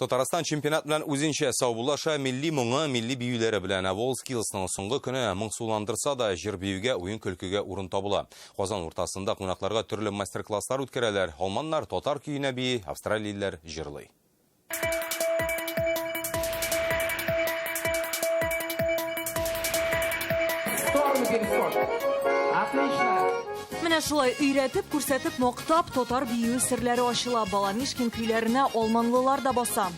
Татарстан чемпионат белән үзенчә саубуллаша, милли моңы, милли биюләре белән. Ә WorldSkills-ның соңгы көне моңсуландырса да, җыр-биюгә, уен-көлкегә урын табыла. Казан уртасында кунакларга төрле мастер-класслар үткәрәләр. Алманнар татар көенә бии, австралиялеләр җырлый. Менә шулай өйрәтеп, күрсәтеп, мактап, татар биюе серләре ачыла. Баламишкин көйләренә алманлылар да баса.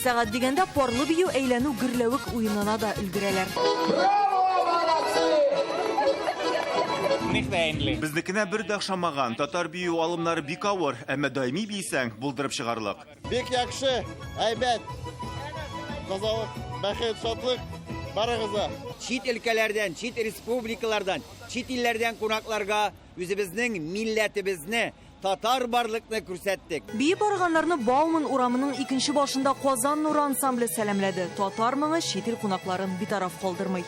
Сәгать дигәндә парлы бию әйләнү гөрләвек уенына да өлгерәләр. Безнекенә бер дә охшамаган. Татар бию алымнары бик авыр, әмма даими биесәң, булдырып чыгарлык. Бик яхшы, әйбәт. Тазалык, бәхет, шатлык барыгызга. Чит өлкәләрдән, чит республикалардан, чит илләрдән кунакларга үзебезнең милләтебезне, татар барлыкны күрсәттек. Биеп арыганнарны Бауман урамының икенче башында Казан нуры ансамбле сәламләде. Татар моңы чит ил кунакларын битараф калдырмый.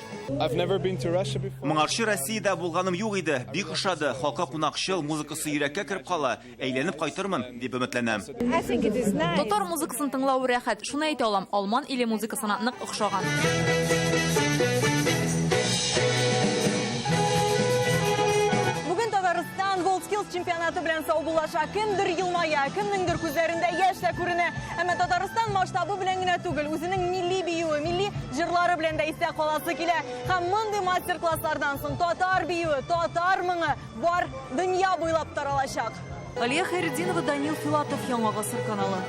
Моңарчы Россиядә булганым юк иде. Бик ошады. Халкы кунакчыл, музыкасы йөрәккә кереп кала. Әйләнеп кайтырмын, дип өметләнәм. Татар музыкасын тыңлау рәхәт. Шуны әйтә алам, алман иле музыкасына нык охшаган. Бүген Татарстан WorldSkills чемпионаты белән саубуллаша. Кемдер елмая, кемнеңдер күзләрендә яшь тә күренә. Әмма Татарстан масштабы белән генә түгел, үзенең милли биюе, милли җырлары белән дә истә каласы килә. Һәм мондый мастер-класслардан соң татар биюе, татар моңы Бар дөнья буйлап таралачак. Алия Хәйретдинова, Данил Филатов, Яңа Гасыр каналы.